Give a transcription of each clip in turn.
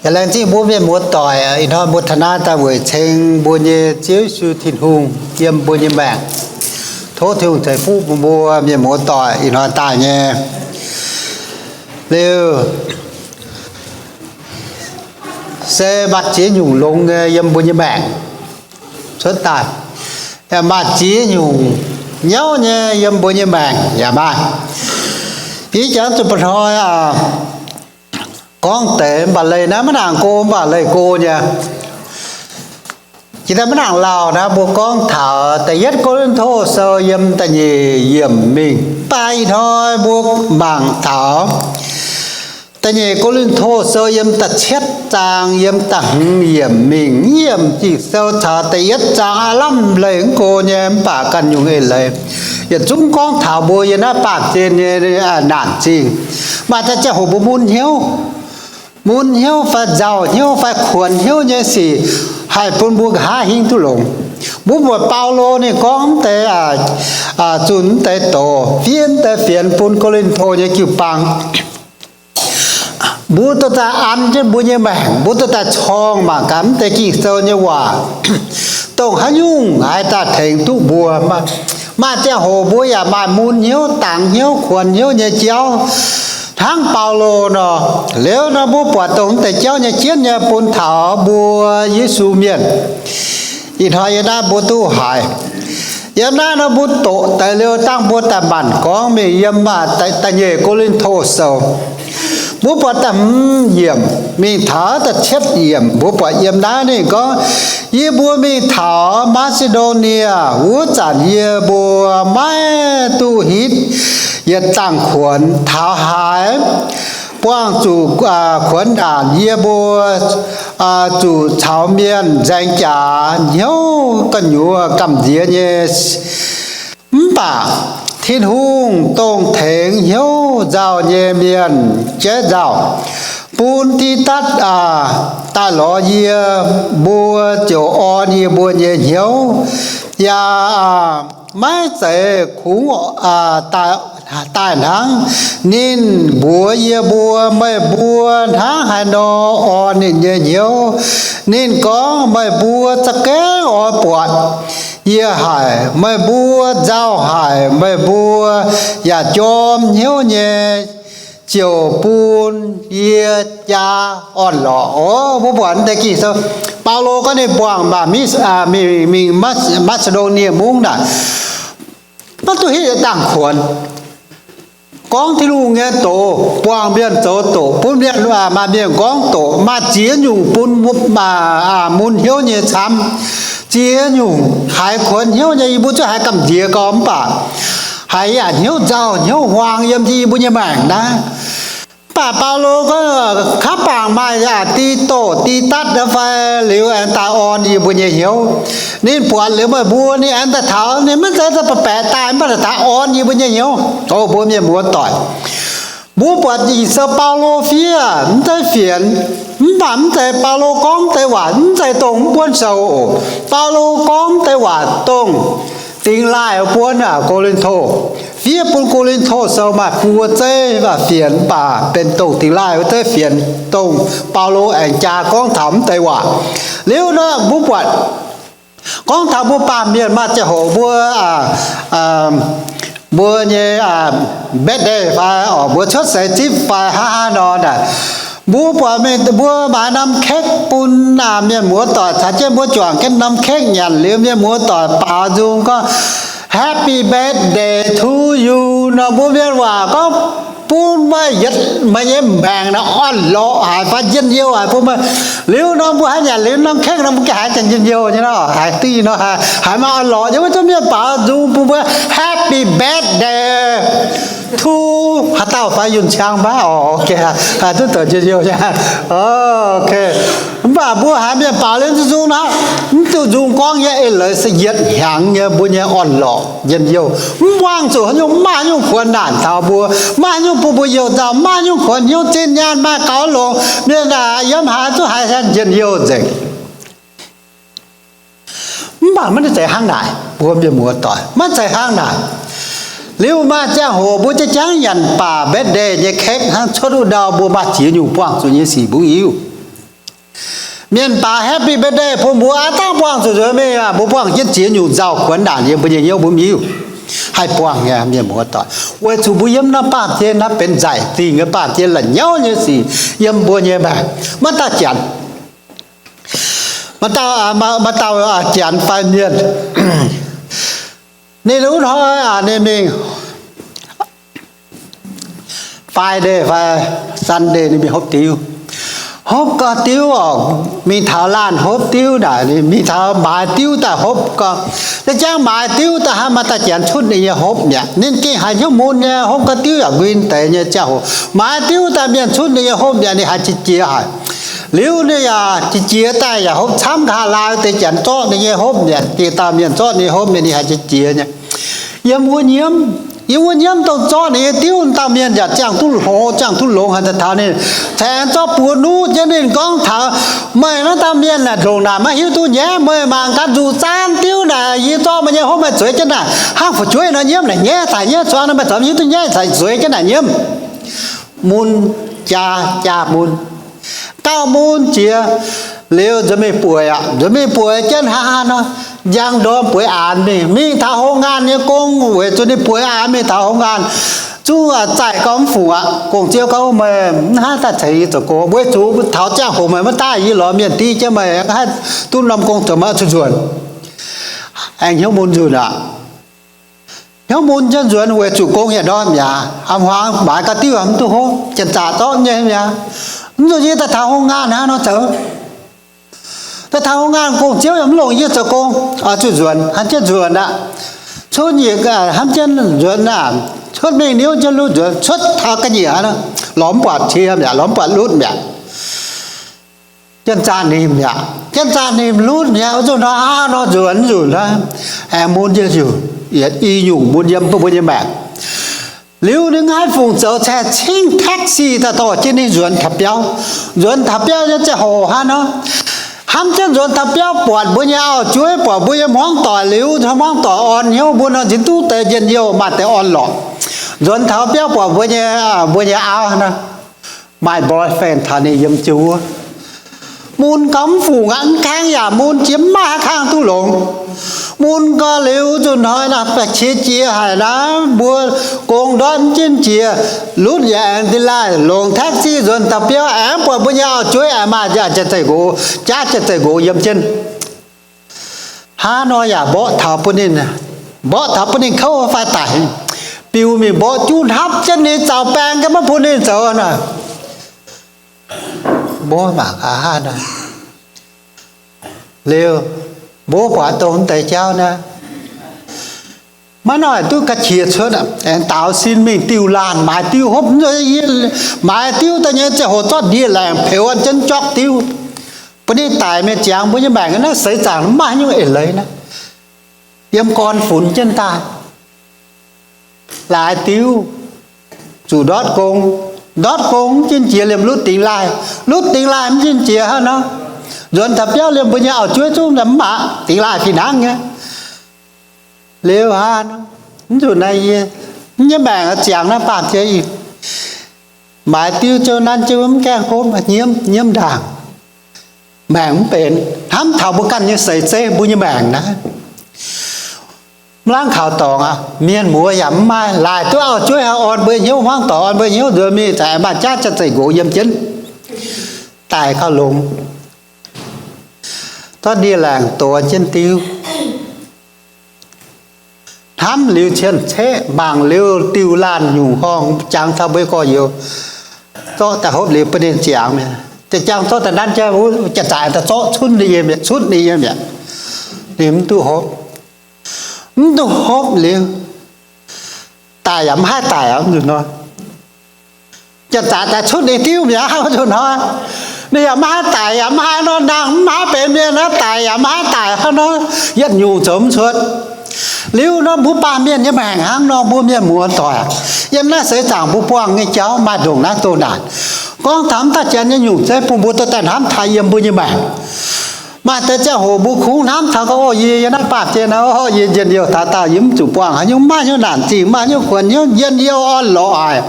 Yaac laengz zingh mbuo mienh muoz-doic ih hnoi mbuo taux naaiv daaih weic ceng mbuo nyei Ziouv Yesu Tin-Hungh yiem mbuo nyei maengc. Tov Tin-Hungh ceix fuqv bun mbuo mienh muoz-doic ih hnoi daaih nyei liuz, se maaih ziex nyungc longx nyei yiem mbuo nyei maengc cuotv daaih. Yaac maaih ziex nyungc nyauv nyei yiem mbuo nyei maengc yaac maaih. Ih jaax zuqc mba'hnoi gorngv deix mv baac leih naaiv maiv nangc go, mv baac leih go nyei. Jiex daaih maiv nangc lauh naaiv mbuo gorngv taux da'yietv Ko^lin^to Sou yiem da'nyeic yiemc mingh. Mv baac ih hnoi mbuo mangc taux da'nyeic Ko^lin^to Sou yiem da'cietv zaang yiem da'hmz yiemc mingh. Yiemc Ging-Sou caux da'yietv zaang aav lamh leih mv go nyei, mv baac ganh nyungc eix leiz yietc zungv gorngv taux mbuo yiem naaiv baamh gen nyei naanc zingh. Maaih deix ziangh hoc mbuo mun hnyouv, mun hnyouv fai nzauh hnyouv fai kuonx hnyouv nyei sic haih bun mbuo nqa'haav hingv duqv longx. Mbuo buatc Baulo ninh gorngv mv deix, zunh mv deix doz, fiev mv deix fienx bun Ko^lin^to nyei jiu-baang. Mbuo dorh daaih an jienv mbuo nyei maengc, mbuo dorh daaih corngh mangc gaax mv deix Ging-Sou nyei waac dongh haaix nyungc haih daaih tengx duqv mbuo. Maaih ziangh hoc mbuo yaac maaih mun hnyouv, dangx hnyouv, kuonx hnyouv nyei jauv hnangv Baulo nor. Liuz nor mbuo buatc dongh mv deix jauv nyei jienv nyei bun taux mbuo Yesu mienh. Ih hnoi yiem naaiv mbuo duqv haiz. Yiem naaiv nor mbuo doqc deix liuz dangh mbuo daaih maanc gorngv mingh yiem Da'nyeic Ko^lin^to Sou. Mbuo buatc da'hmz yiemc mingh taux da'cietv yiemc, mbuo buatc yiem naaiv ninh gorngv, yie mbuo mingh taux Maa^si^ndo^nie wuov zanc yie mbuo maiv duqv hitv yietc dangh kuonx. Taux haaix buangh zuqc kuonx naanc yie mbuo zuqc caux mienh nzaeng jaax hnyouv gu'nyuoz gamh nziex nyei. Mv baac Tin-Hungh dongh tengx hnyouv nzauh nyei mienh jaiv nzauh, bun Tidatc daaih lorz yie mbuo ziouc orn yie mbuo nyei hnyouv, yaac maiv zeiz kungx daaih hnangv. Ninh mbuox yie mbuo, meih mbuo hnangv haaix nor orn ninh nyei hnyouv. Ninh gorngv, meih mbuo za'gengh oix buatc yie haic, meih mbuo nzauh haic, meih mbuo yaac jorm hnyouv nyei, ziouc bun yie jaa orn-lorqc. Ov, mbuo buatc deix Ging-Sou, Baulo gorngv ninh buangh mingh Maa^si^ndo^nie Mungv naaic, maiv duqv hitv dangh kuonx. Gorngv Tin-Hungh nyei doz, buangh mienh zoux doqc, bun mienh, maaih mienh gorngv doqc, maaih ziex nyungc bun mun hnyouv nyei camv. Ziex nyungc haiz kuonx hnyouv nyei, yie mbuo zuqc haiz gamh nziex gau, mv baac haiz yaac hnyouv nzauh hnyouv huaang yiem yie mbuo nyei maengc naaiv. Mv baac Baulo gorngv, kaav bangc maaih Tidatc fai liuz aengx daaih orn yie mbuo nyei hnyouv. Ninh buatc liuz meih mbuo, ninh aengx daaih taux, ninh maiv zeiz daaih baeqc baeqc daaih, mv baac daaih orn yie mbuo nyei hnyouv. O mbuo mienh muoz-doic, mbuo buatc Ging-Sou Baulo fiev mv zeiz fienx, mv baac mv zeiz Baulo gorngv mv deix waac mv zeiz dongh mv buonv sou oc. Baulo gorngv mv deix waac dongh dingx laaih buonv Ko^lin^to, fiev bun Ko^lin^to Sou maaih buo zeiv waac fienx, mv baac benx dongh dingx laaih wuov zeiv fienx, dongh Baulo aengx jaa gorngv taux mv deix waac. Liuz nor mbuo buatc gorngv taux mbuo baamh mienh maaih ziangh hoc mbuo, mbuo nyei birthday fai oc, mbuo cuotv seix zipv fai hnangv haaix nor naaic, mbuo buatc mingh mbuo maaiz norm cake bun mienh muoz-doic caux jienv mbuo juangc jienv norm cake nyanc liuz, mienh muoz-doic baaux nzung gorngv, Happy birthday to you nor, mbuo mienh waac gorngv bun meih yietc meih nyei maengc naaiv orn-lorqc haic fai njien-youh haic bun meih. Liuz nor mbuo haiz nyanc liuz norm cake nor mbuo gengh haiz ganh njien-youh nyei nor, haiz duqv nor, haiz maaih orn-lorqc nyei wuov, zuangx mienh baaux nzung bun mbuo Happy birthday to haaix dauh fai yunh ciang mbav oc, haiz duqv zoux njien-youh nyei. Mv baac mbuo haiz mienh baaux liuz nzung nor, mv duqv nzung gorngv nyei eix leiz se yietc hnyangx nyei mbuo nyei orn-lorqc njien-youh. Mv buangh zuqc haaix nyungc, mv maaih haaix nyungc kuonx naanc taux mbuo, mv maaih haaix nyungc bun mbuo youh nzauh, mv maaih haaix nyungc kuonx hnyouv zinh nyaanh maaih gaux longx, mienh yiem haaix zuqc haiz njien-youh nzengc. Mv baac maiv zeiz hnangv naaic, mbuo mienh muoz-doic, maiv zeiz hnangv naaic. Liuz maaih ziangh hoc mbuo jangv nyanc baac birthday nyei cake hnangv, cuotv wuov ndau mbuo maaih ziex nyungc buangh zuqc nyei sic mbuo hiuv. Mienh baac happy birthday bun mbuo, aav dangh buangh zuqc nzuonx mingh aqv, mbuo buangh jienv ziex nyungc nzauh kuonx ndaangc yiem mbuo nyei hnyouv mbuo miuc. Haih buangh nyei, mienh muoz-doic, weic zuqc mbuo yiem naaiv baamh gen naaiv benx nzaic zingh nyei baamh gen la'nyauv nyei sic yiem mbuo nyei maengc. Maaih dauh janx, maaih dauh, maaih dauh janx fai mienh, ninh wuov hnoi aac, ninh mingh Friday fai Sunday ninh mingh hopv diuv. Hopv gau diuv oc, mingh taux laanh hopv diuv naaic, ninh mingh taux maaiz diuv daaih hopv gau. Za'jangv maaiz diuv daaih hnangv, maaih dauh janx cuotv ninh nyei hopv mi'aqv. Ninh gengh haiz hnyouv mun nyei, hopv gau diuv yaac nquin deix nyei ziangh hoc, maaiz diuv daaih mienh cuotv ninh nyei hopv mi'aqv, ninh haiz qiex jiez haic. Liuz ninh yaac qiex jiez daaih yaac hopv camv nqa'haav, laai deix janx zorqv ninh nyei hopv mi'aqv, deix dauh mienh zorqv ninh nyei hopv mi'aqv, ninh haiz qiex jiez nyei. Yiem wuov nyiemv, yiem wuov nyiemv dongh zorqv ninh nyei diuv dauh mienh yaac ziangh duqv hlo, ziangh duqv longx haic. Taux ninh cingx zorqv buoz nuqv jienv ninh gorngv taux, meih naaiv dauh mienh naaic, ndongc naaic maiv hiuv duqv nyaiv, meih mangc gaax nzuqc zaanv diuv naaic, yie zorqv meih nyei hopv meih zueiz jienv naaic, hnangv fu'jueiv nor nyiemv naaic nyaiv caic nyaiv cuangx nor, meih zuqc hiuv duqv nyaiv caic zueiz jienv naaic nyiemv. Mun jaa, jaa mun, gauh mun jiex. Liuz nzuonx mingh bueix aqv. Nzuonx mingh bueix jienv hnangv haaix nor, njang ndorm bueix aanx mingh, mingh taux โรงงาน nyei gong, weic zuqc ninh bueix aanx mingh taux โรงงาน, zungv zaih gauh mv fungc aqv. Gong-ziouv gorngv, meih mv haih daaih ceix yie zoux gong, weic zuqc taux ziangh hoc meih maiv daaih, yie lorz mienh div jienv meih, haih duqv norm gong zoux maiv zuqc nzuonx. Aengx hnyouv mun nzunc aqv. Hnyouv mun jienv nzuonx weic zuqc gong yietc ndorm mi'aqv. A'hmuangx maaiz ga'diuv mv duqv hopv, janx-zaqc zorqv nyei mi'aqv. Mv zuqc yie daaih taux โรงงาน hnangv nor zoux. Daaih taux โรงงาน gong-ziouv yaac mv longc yie zoux gong, zuqc nzuonx, hnamv jienv nzuonx aqv. Cuotv nyiec, hnamv jienv nzuonx aqv. Cuotv mingh niouv jienv lutv nzuonx, cuotv taux ga'nyiec aqv, lorz mv buatc cie mi'aqv, lorz mv buatc lutv mi'aqv. Janx-zaqc nimc mi'aqv. Janx-zaqc nimc lutv mi'aqv, zuqc nor hnangv nor nzuonx nzunc aqv. Aengx mun jienv nzunc, yietc i nyungc mun yiem mbuo nyei maengc. Liuz ninh maiv haih fungc zoux, cingx cingv taxi daaih dorh jienv ninh nzuonx taux biauv. Nzuonx taux biauv nyei ziangh hoc hnangv nor, hnamv jienv nzuonx taux biauv buatc mbuo nyei auv-jueiv, buatc mbuo nyei hmuangv doic liuz, hmuangv doic orn hnyouv, mbuo nor nziex duqv deix njien-youh, maaih deix orn-lorqc. Nzuonx taux biauv buatc mbuo nyei, mbuo nyei auv nor, my boyfriend taux ninh yiem jienv wuov. Mun gauh mv fungc aqv, mv kangv yaac mun jiex, mv maaih haaix kangv duqv longx. Mun gau liuz zuqc hnoi naaic, qiex jiez haic naaiv, mbuo gong ndortv mv jienv jiex, lutv yaac aengx da'laaih, longc taxi nzuonx taux biauv, aengx buatc mbuo nyei auv-jueiv aengx maaih janx-zeiv-nqox, jaav janx-zeiv-nqox yiem jienv. Hnangv nor yaac mborqv taux bun ninh, mborqv taux bun ninh kouv fai daic, biux mingh mborqv juv hnamv jienv ninh zaux baeng ga'maiv bun ninh zoux nor. Mbuo mangc gaax hnangv nor. Liuz, mbuo buatc dongh mv deix jauv naaiv, maiv noic duqv ga'qiex cuotv, aengx daaux sin mingh diuh laanh maaiz diuv hopv, maaiz diuv daaih nyei ziangh hoc zorqv ndie-laengc peux an jienv jopv diuv, bun ninh daic mingh ziangx. Mbuo nyei maengc naaiv seix zaangc mv maaih haaix nyungc eix leiz naaiv. Yiem gorn funx jienv daaih. Laaix diuv zuqc ndortv gong, ndortv gong mv jin jiex liemh lutv dingx laaih, lutv dingx laaih mv jin jiex hnangv nor, nzuonx taux biauv liemh mbuo nyei auv-jueiv zungv mv aqc, dingx laaih fih hnangv nyei. Liuz hnangv, mv zuqc naaiv yie, mv nyei maengc ziangx naaiv baamh jiex, maaiz diuv jienv nanv jienv mv gaengh hopv, nyiemv, nyiemv ndaangc. Maengc mv benx, hnamv taux mbuo ganh nyei seix zeiv, mbuo nyei maengc naaiv. Mv laangz kaux dorngx aqv, mienh muoz yaac mv maaih, laaic duqv auv-jueiv haih orn mbuo hnyouv, hmuangv doic orn mbuo hnyouv, nzuonx mingh za'gengh maaih jaav janx-zeiv-nqox yiem jienv, daic gauh longx. Zorqv ndie-laengc dox jienv diuv. Hnamv liuz cien-ceqv, mangc liuz diuh laanh nyungc horngh jangx taux mbuo gorx-youz, zorqv daaih hopv liuz bun ninh ziangx mi'aqv. Za'gengh zorqv daaih nanv jienv wuov, janx-zaqc daaih zorqv cunv ninh nyei mi'aqv, cunv ninh nyei mi'aqv. Ninh mv duqv hopv, mv duqv hopv liuz, daic yaac mv haih daic aqv nor. Janx-zaqc daaih cunv ninh diuv mi'aqv nor. Ninh yaac mv haih daic, yaac mv haih nor, ndaangc mv haih benx mienh naaiv, daic yaac mv haih daic hnangv nor, yietc nyungc zoux mv cuotv. Liuz nor mbuo baamh mienh nyei maengc hnangv nor, mbuo mienh muoz-doic, yiem naaiv seix zaangc mbuo buangh nyei jauv maaih ndongc naaiv doh naanc. Gorngv taux mv daaih janx nyei nyungc zeiv bun mbuo dorh daaih hnamv taux yiem mbuo nyei maengc. Maaih deix ziangh hoc mbuo kungx hnamv taux gorngv, o, yie yiem naaiv baamh gen nor, o, yie njien-youh taux daauh, yie mv zuqc buangh haaix nyungc, mv maaih haaix nyungc naanc zingh, mv maaih haaix nyungc kuonx hnyouv, njien-youh orn-lorqc haic.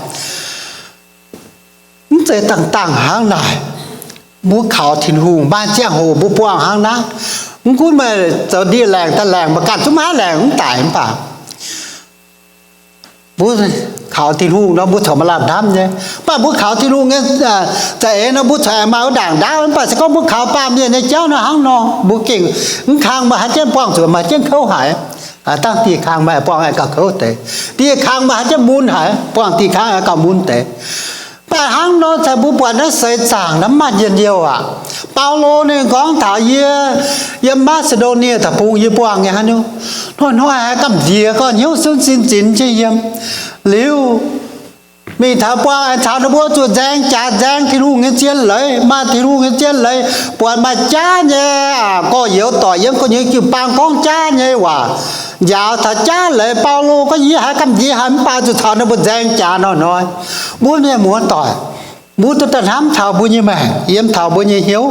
Mv zeiz dangh dangh hnangv naaic. mbuo kaux Tin-Hungh maaih ziangh hoc mbuo buangh hnangv naaiv. Mv gunv meih zoux ndie-laengc daaih laengc, mbuo ganh zungv maiv haih laengc mv daic mv baac mbuo kaux Tin-Hungh nor, mbuo corc maaih lamh hnamv nyei. Mv baac mbuo kaux Tin-Hungh nyei za'eix nor, mbuo corc aengx maaih wuov ndaangc ndaauv. Mv baac se gorngv mbuo kaux baamh mienh nyei jauv nor hnangv nor, mbuo gengh mv kang maaih haaix jienv buangh zuqc, maaih jienv kouv haic. Dangh dieh kang maaih buangh aengx gauh kouv deix, dieh kang maaih haaix jienv mun haic, buangh dieh kang aengx gauh mun deix. Mv baac hnangv nor, caux mbuo buatc naaiv seix zaangc naaiv mv maaih njien-youh aqv. Baulo ninh gorngv taux yie yiem Maa^si^ndo^nie Deic-Bung yie buangh nyei hnangv nor, hnoi-hnoi haiz gamh nziex gorngv hnyouv sun sin zinx jienv yiem. Liuz mingh taux buangh aengx caux ninh mbuo zuqc nzaeng jaax nzaeng Tin-Hungh nyei zien leiz, maaih Tin-Hungh nyei zien leiz, buatc maaih jaav nyei gorx-youz doic yiem gu'nyuoz jiu-baang gorngv jaav nyei waac, njaaux taux jaav leiz. Baulo gorngv, yie haiz gamh nziex haic mv baac zuqc caux ninh mbuo nzaeng jaax hnoi-hnoi. Mbuo mienh muoz-doic, mbuo duqv daaih hnamv taux mbuo nyei maengc, yiem taux mbuo nyei hnyouv.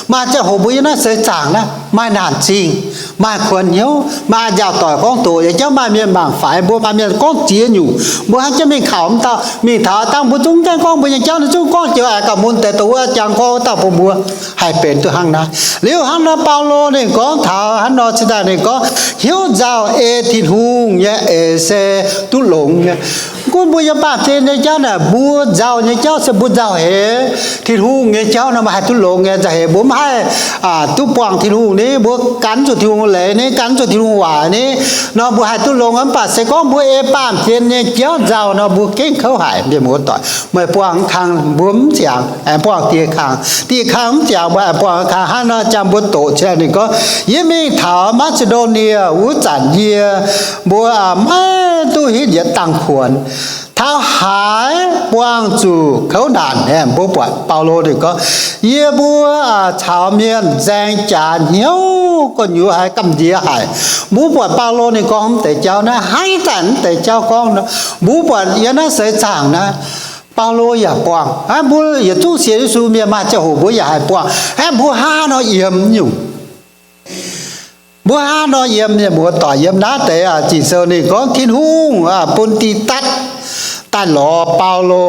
Maaih ziangh hoc mbuo yiem naaiv seix zaangc naaiv maaih naanc zingh, maaih kuonx hnyouv, maaih njaaux doic gorngv doqc, yaac jauv maaih mienh mangc faix mbuo, maaih mienh gorngv ziex nyungc, mbuo hnangv jienv mingh kaux mv dauh. Mingh taux dangh mbuo zungv gaengh gorngv mbuo nyei jauv, ninh zungv gorngv joux aac gauh mun deix, dongh wuov jangx gorngv wuov dauh bun mbuo haih benx duqv hnangv naaiv. Liuz hnangv nor Baulo ninh gorngv taux hnangv nor cingx daaih ninh gorngv hnyouv nzauh ei Tin-Hungh nyei eix se duqv longx nyei. Mv gunv mbuo yiem baamh gen nyei jauv naaic, mbuo nzauh nyei jauv se mbuo nzauh heix, Tin-Hungh nyei jauv nor mbuo haih duqv longx nyei. Nzauh heix mbuo mv haih duqv buangh Tin-Hungh ni, mbuo gan zuqc Tin-Hungh leiz ni, gan zuqc Tin-Hungh waac ni, nor mbuo haih duqv longx. Mv baac se gorngv mbuo ei baamh gen nyei jauv nzauh nor, mbuo gengh kouv haic. Mienh muoz-doic, meih buangh kang mbuo mv ziangx aengx buangh dieh kang, dieh kang mv ziangx mbuo aengx buangh kang. Hnangv nor jangx mbuo doqc cingx ninh gorngv, yie mingh taux Maa^si^ndo^nie wuov zanc yie mbuo maiv duqv hitv yietc dangh kuonx, taux haaix buangh zuqc kouv naanc. Mbuo buatc Baulo ninh gorngv, yie mbuo caux mienh nzaeng jaax hnyouv gu'nyuoz haiz gamh nziex haic. Mbuo buatc Baulo ninh gorngv mv deix jauv naaiv, haaix zanc mv deix jauv gorngv nor, mbuo buatc yiem naaiv seix zaangc naaiv, Baulo yaac buangh. Hnangv mbuo yietc zungv sienx Yesu mienh maaih ziangh hoc mbuo yaac haih buangh. Hnangv mbuo hnangv nor yiem nyungc, mbuo hnangv nor yiem, mienh muoz-doic, yiem naaiv deix Ging-Sou ninh gorngv Tin-Hungh bun Tidatc daaih lorz Baulo,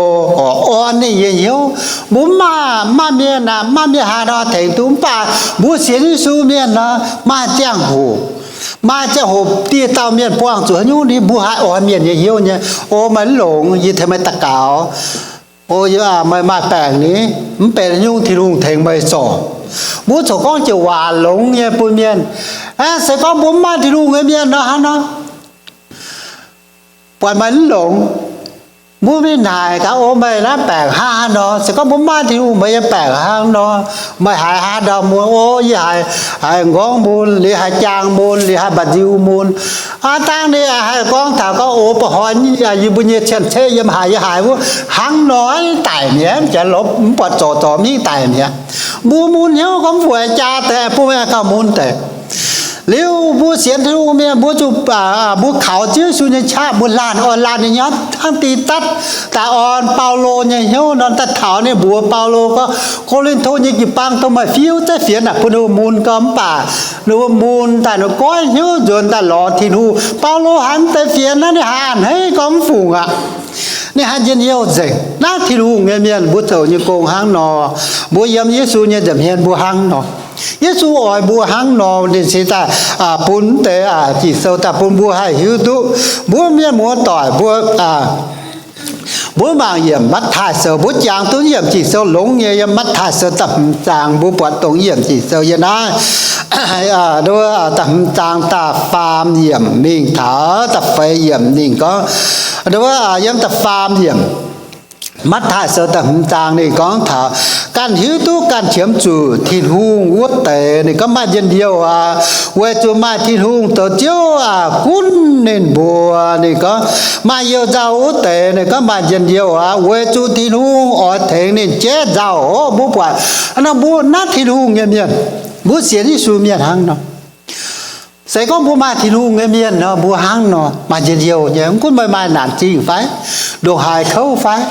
orn ninh nyei hnyouv. Mbuo mv maaih, maaih mienh aac, maaih mienh haaix nor tengx duqv, mv baac mbuo sienx Yesu mienh nor, maaih ziangh hoc, maaih ziangh hoc dieh dauh mienh buangh zuqc haaix nyungc ni, mbuo haih orn mienh nyei hnyouv nyei. O, meih mv longx, yie tengx meih daux gaux. O, meih maaih baengc ni, mv benx nyungc, Tin-Hungh tengx meih zorc. Mbuo corc gorngv joux waac longx nyei bun mienh. Aa, se gorngv mbuo mv maaih Tin-Hungh nyei mienh nor, hnangv nor buatc meih mv longx. Mbuo mingh naaic gaax, o, meih naaiv baengc hnangv haaix nor? Se gorngv mbuo mv maaih Tin-Hungh, meih nyei baengc hnangv nor? Meih haiz haaix ndau mun? O, yie haiz, haiz nqorngv mun, liuz haiz jaang mun, liuz haiz mba'nziu mun. Aa, dangh ninh haih gorngv taux gorngv, o, ba'hnoi yie mbuo nyei cien-ceqv yiem haaix, yie haiz wuov hnangv nor daic mi'aqv, mv buatc zorc zorc mingh daic mi'aqv. Mbuo mun hnyouv gorngv mv fuix jaa deix, bun meih gauh mun deix. Liuz mbuo sienx Tin-Hungh mienh, mbuo zuqc, mbuo kaux Ziouv Yesu nyei qaqv, mbuo laanh orn laanh nyei nyaanh hnangv Tidatc daaih orn Baulo nyei hnyouv nor, daaih taux ninh mbuox Baulo gorngv, Ko^lin^to nyei jiu-baang dongh meih fiuv zeiv fienx naaic bun ninh mbuo mun gorngv, mv baac ninh mbuo mun daaih, ninh goiv hnyouv nzuonx daaih lorz Tin-Hungh. Baulo haiz mv deix fienx naaiv, ninh haiz a'hneiv gorngv mv fungc aqv. Ninh haiz njien-youh nzengc. Naaiv Tin-Hungh nyei mienh, mbuo zoux nyei gong hnangv nor. Mbuo yiem Yesu nyei nza'hmien mbuo hnangv nor. Yesu oix mbuo hnangv nor, ninh cingx daaih bun mv deix Ging-Sou daaih bun mbuo haih hiuv duqv. Mbuo mienh muoz-doic mbuo, mbuo mangc yiemc Matv^taai Sou, mbuo jangx duqv yiemc Ging-Sou longx nyei, yiem Matv^taai Sou da'hmz zaang, mbuo buatc dongh yiemc Ging-Sou yiem naaiv da'hmz zaang da'faam yiemc mingh taux da'feix yiemc ninh gorngv, wuov yiem da'faam yiemc Matv^taai Sou da'hmz zaang ninh gorngv taux ganh hiuv duqv ganh qiemx zuqc Tin-Hungh wuov deix, ninh gorngv maaih njien-youh aqv, weic zuqc maaih Tin-Hungh zoux Ziouv gunv ninh mbuo. Ninh gorngv maaih you-nzauh wuov deix, ninh gorngv maaih njien-youh aqv, weic zuqc Tin-Hungh oix tengx ninh jaiv nzauh oc. Mbuo buatc nor, mbuo naaiv Tin-Hungh nyei mienh, mbuo sienx Yesu mienh hnangv nor. Se gorngv mbuo maaih Tin-Hungh nyei mienh nor, mbuo hnangv nor maaih njien-youh nyei. Mv gunv meih maaih naanc zingh fai, ndongc haaix kouv fai,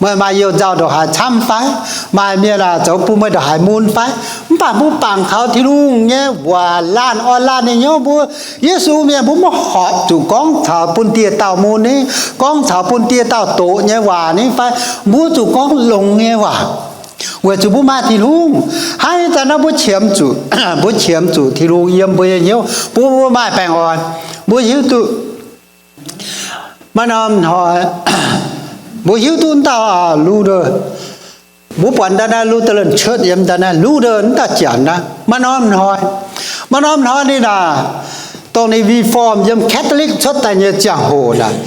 meih maaih you-nzauh ndongc haaix camv fai, maaih mienh zoux bun meih ndongc haaix mun fai, mv baac mbuo bangc kaux Tin-Hungh nyei waac laanh orn laanh nyei hnyouv mbuo, Yesu mienh mbuo maiv horpc zuqc gorngv taux bun dieh dauh mun ni, gorngv taux bun dieh dauh doqc nyei waac ni fai, mbuo zuqc gorngv longx nyei waac. Weic zuqc mbuo maaih Tin-Hungh. Hnangv ih zanc naaiv mbuo qiemx zuqc, mbuo qiemx zuqc Tin-Hungh yiem mbuo nyei hnyouv bun mbuo maaih baengh orn. Mbuo hiuv duqv, maaih norm hnoi, mbuo hiuv duqv dauh Luther, mbuo buatc daaih naaiv Lutheran Church yiem daaih naaiv Luther wuov dauh janx naaiv, maaih norm hnoi, maaih norm hnoi ninh naaic, dongh ninh Reform yiem Catholic cuotv daaih nyei ziangh hoc naaic,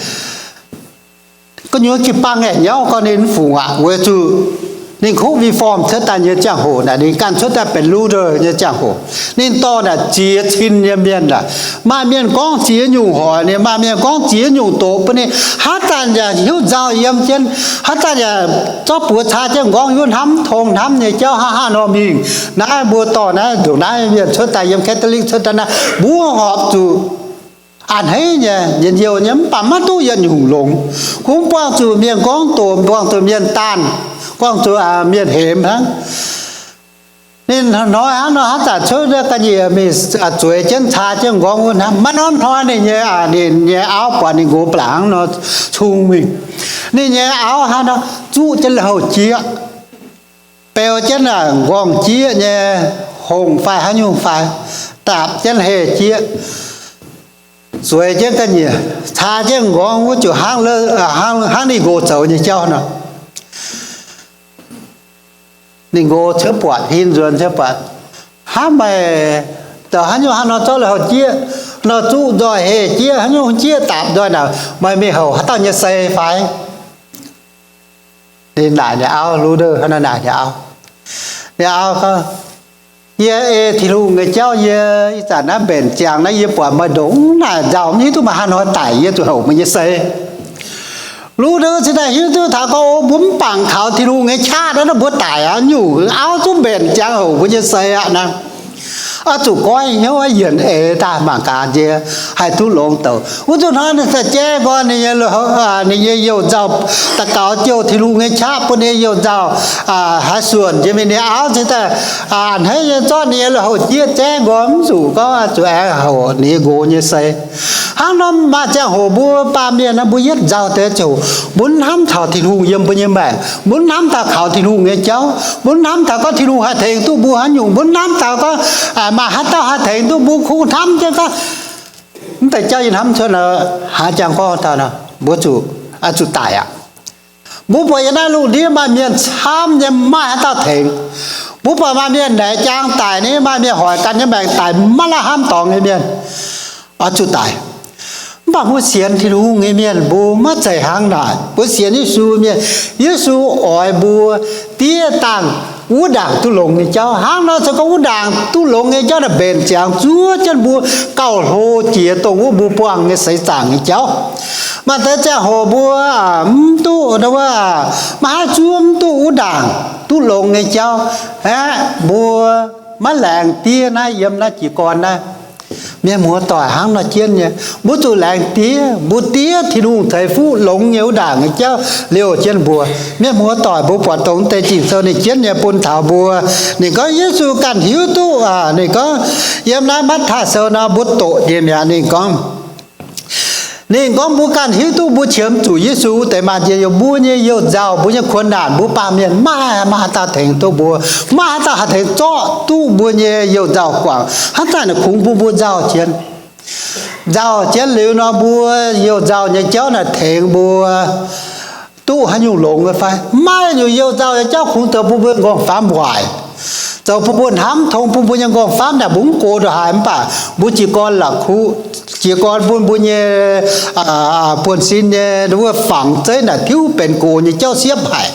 gu'nyuoz jiu-baang aengx nyauv gorngv ninh mv fungc aqv, weic zuqc ninh kuv Reform cuotv daaih nyei ziangh hoc naaic, ninh ganh cuotv daaih benx Luther nyei ziangh hoc, ninh dorh naaic ziex cin nyei mienh naaic, maaih mienh gorngv ziex nyungc hoic ninh, maaih mienh gorngv ziex nyungc doqc bun ninh, haaix zanc yaac hiuv nzauh yiem jienv, haaix zanc yaac zorqv buoz caa jienv nqorngv yuoqv hnamv tong hnamv nyei jauv hnangv haaix nor mingh. Naaiv mbuo dorh naaiv ndongc naaiv mienh cuotv daaih yiem Catholic cuotv daaih naaiv, mbuo horpc zuqc a'hneiv nyei, njien-youh nyei, mv baac maiv duqv yietc nyungc longx. Kungx buangh zuqc mienh gorngv doqc, buangh zuqc mienh daanh, buangh zuqc mienh hemx hnangv. Ninh hnoi hnangv nor haaix zanc cuotv ga'nyiec mingh zueiz jienv caa jienv nqorngv wuov hnangv. Maiv norm hnoi ninh nyei, ninh nyei auv buatc ninh nqox ba'laqc hnangv nor cung mingh, ninh nyei auv hnangv nor zuqv jienv lui-houx jieqv, beu jienv nqorngv jieqv nyei hongh fai haaix nyungc fai, daapc jienv heh jieqv, zueiz jienv ga'nyiec, caa jienv nqorngv wuov ziouc hnangv ninh nqox zoux nyei jauv nor. Ninh nqox cuotv buatc, hin nzuonx cuotv buatc, hnangv meih zoux haaix nyungc hnangv nor zorqv lui-houx jieqv, nor zuqv nzoih heh jieqv, haaix nyungc jieqv daapc nzoih naaic, meih mingh houc haaix dauh nyei sei fai? Ninh naaic ninh auv, Luther hnangv naaic ninh auv. Ninh auv gorngv, yie ei Tin-Hungh nyei jauv, yie ih zanc naaiv mbenc ziangx naaiv, yie buatc meih ndongc naaic nzauh, mv hiuv duqv meih haaix hnoi daic, yie zuqc houc meih nyei sei. Luther cingx daaih hiuv duqv taux gorngv, o, mbuo mv bangc kaux Tin-Hungh nyei qaqv naaiv, mbuo daic aqv nyungc, auv zungv mbenc ziangx houc mbuo nyei sei aqv naaiv. Oix zuqc goiv hnyouv yienc eix daaih mangc gaax nziex haih duqv longx douc. Wuov zanc hnoi ninh se jaiv nqoi ninh nyei, ninh nyei youh nzauh, daux gaux jouh Tin-Hungh nyei qaqv bun ninh nyei youh nzauh haaix suonc jiex mingh, ninh auv cingx daaih a'hneiv nyei zorqv ninh nyei lui-houx jieqv jaiv nqoi, mv zuqc gorngv zuqc aengx houc ninh nyei nqox nyei sei. Hnangv nor maaih ziangh hoc mbuo baamh mienh naaiv mbuo yietv nzauh deix ziouc mbuo mv hnamv taux Tin-Hungh yiem mbuo nyei maengc, mbuo mv hnamv taux kaux Tin-Hungh nyei jauv, mbuo mv hnamv taux gorngv Tin-Hungh haih tengx duqv mbuo haaix nyungc, mbuo mv hnamv taux gorngv maaih haaix dauh haih tengx duqv mbuo, kungx hnamv jienv gorngv mv deix jauv yie hnamv cuotv nor, haaix jangx gorngv taux nor, mbuo zuqc, zuqc daic aqv. Mbuo buatc yiem naaiv lungh ndiev maaih mienh camv nyei, maaih haaix dauh tengx. Mbuo buatc maaih mienh naaic jaang daic ni, maaih mienh hoic ganh nyei maengc daic, maiv lamh hnamv dorngx nyei mienh, oix zuqc daic. Mv baac mbuo sienx Tin-Hungh nyei mienh mbuo maiv zeiz hnangv naaic. Mbuo sienx Yesu mienh, Yesu oix mbuo diev dangh wuov ndaangc duqv longx nyei jauv. Hnangv nor se gorngv wuov ndaangc duqv longx nyei jauv naaic mbenc ziangx zuov jienv mbuo gauh hlo jiex dongh wuov mbuo buangh nyei seix zaangc nyei jauv. Maaih deix ziangh hoc mbuo mv duqv, maiv haih zuov mv duqv wuov ndaangc duqv longx nyei jauv aeqv, mbuo maiv laengz diev naaiv yiem naaiv jiez gorn naaiv. Mienh muoz-doic, hnangv nor jienv nyei, mbuo zuqc laengz diev, mbuo diev Tin-Hungh ceix fuqv longx nyei wuov ndaangc nyei jauv liouh jienv mbuo. Mienh muoz-doic, mbuo buatc dongh deix Ging-Sou ninh jienv nyei bun taux mbuo. Ninh gorngv Yesu ganh hiuv duqv, ninh gorngv yiem naaiv Matv^taai Sou nor mbuo doqc nyei mi'aqv. Ninh gorngv, ninh gorngv mbuo ganh hiuv duqv mbuo qiemx zuqc Yesu wuov deix maah, njien-youh, mbuo nyei youh nzauh, mbuo nyei kuonx naanc, mbuo baamh mienh maiv maaih haaix dauh tengx duqv mbuo, maiv maaih haaix dauh haih tengx zorqv duqv mbuo nyei youh nzauh guangc. Hnangv zanc naaic kungx bun mbuo nzauh jienv. Nzauh jienv liuz nor, mbuo youh nzauh nyei jauv naaic tengx mbuo duqv haaix nyungc longx nyei fai? Maiv maaih nyungc youh nzauh nyei jauv kungx zoux bun mbuo nqorngv-famv waaic, zoux bun mbuo hnamv tong bun mbuo nyei nqorngv-famv naaic mbuo mv gox ndongc haaix. Mv baac mbuo jiez gorn la'kuqv, jiez gorn bun mbuo nyei buonv-sin nyei wuov fangx zeiv naaic tiuv benx gox nyei jauv siepv haic.